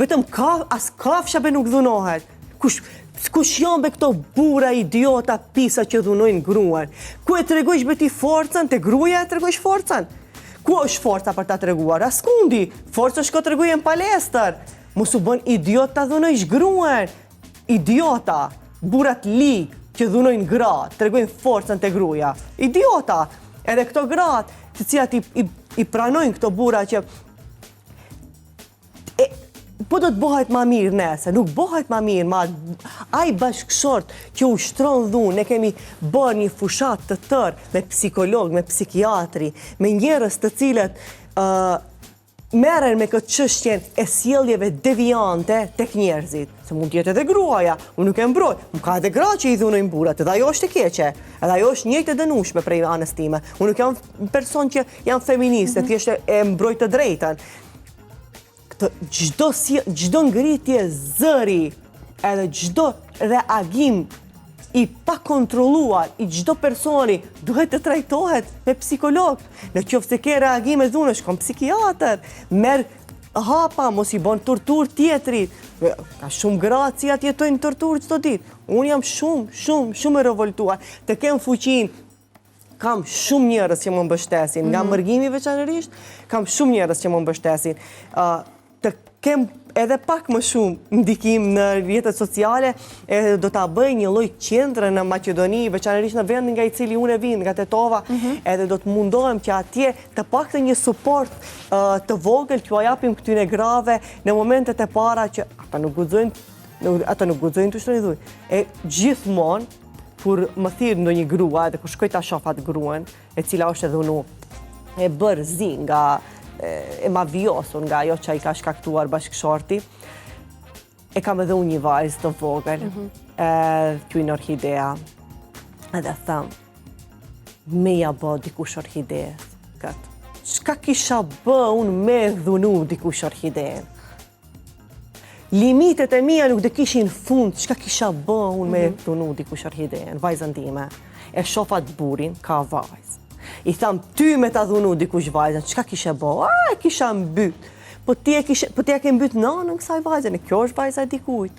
Vetëm ka, as kafsha be nuk dhunohet. Kush, kush janë be këto burra idiota pisa që dhunojnë gruan? Ku e tregojsh be ti forcën? Te gruaja e tregojsh forcën? Ku është forca për ta treguar? Askundi. Forca shko tregoje në palestër. Mos u bën idiot ta dhunojsh gruan. Idiota. Burrat lig që dhunojnë gratë, tregojnë forcën te gruaja. Idiota. Edhe këto gratë, të cilat i, i, i pranojnë këto burra që e, po do të bëhet ma mirë nese, nuk bëhet ma mirë, ma ai bashkëshort që ushtron dhunë, ne kemi bërë një fushat të tërë me psikolog, me psikiatri, me njerëz të cilët merren me këtë çështjen e sjelljeve deviante tek njerëzit, se mund të jetë edhe gruaja, unë nuk e mbroj, më ka edhe gra që i dhunojnë burrat, edhe ajo është e keqe, edhe ajo është njëjtë e dënueshme prej anës time. Unë nuk jam person që jam feministe, thjesht e mbroj të drejtën. Këtë çdo si, çdo ngritje zëri, edhe çdo reagim i pakontrolluar i çdo personi duhet të trajtohet me psikolog. Në qoftë se ke reagime dhune, shkon psikiatër, merr hapa, mos i bën tortur tjetrit. Ka shumë gra të cilat jetojnë në tortur çdo ditë. Unë jam shumë, shumë, shumë e revoltuar. Të kem fuqinë, kam shumë njerëz që më mbështesin, nga mërgimi veçanërisht, kam shumë njerëz që më mbështesin. Të kem edhe pak më shumë ndikim në rrjetet sociale, edhe do ta bëj një lloj qendre në Maqedoni, veçanërisht në vendin nga i cili unë e vij, nga Tetova, edhe do të mundohem që atje të paktën një suport të vogël t'ua japim këtyre grave në momentet e para që ata nuk guxojnë, ata nuk guxojnë të ushtrojnë dhunë. E gjithmonë kur më thirr ndonjë grua, edhe kur shkoj ta shoh atë gruan, e cila është e dhunu, e bërë zi nga e mavijosur nga ajo që i ka shkaktuar bashkëshorti, e kam edhe unë një vajzë të vogël, e quajnë Orhidea, edhe tham, me ja bë dikush Orhideës këtë. Çka kisha bë unë me dhunu dikush Orhideën? Limitet e mia nuk do kishin fund, çka kisha bë unë me dhunu dikush Orhideën, vajzën time. E shoh atë burin, ka vajzë. I tham, ty me ta dhunu dikush vajzën, çka kishe bë? A, e kisha mbyt. Po ti e kishe, po ti e ke mbyt nanën kësaj vajzën, e kjo është vajza e dikujt.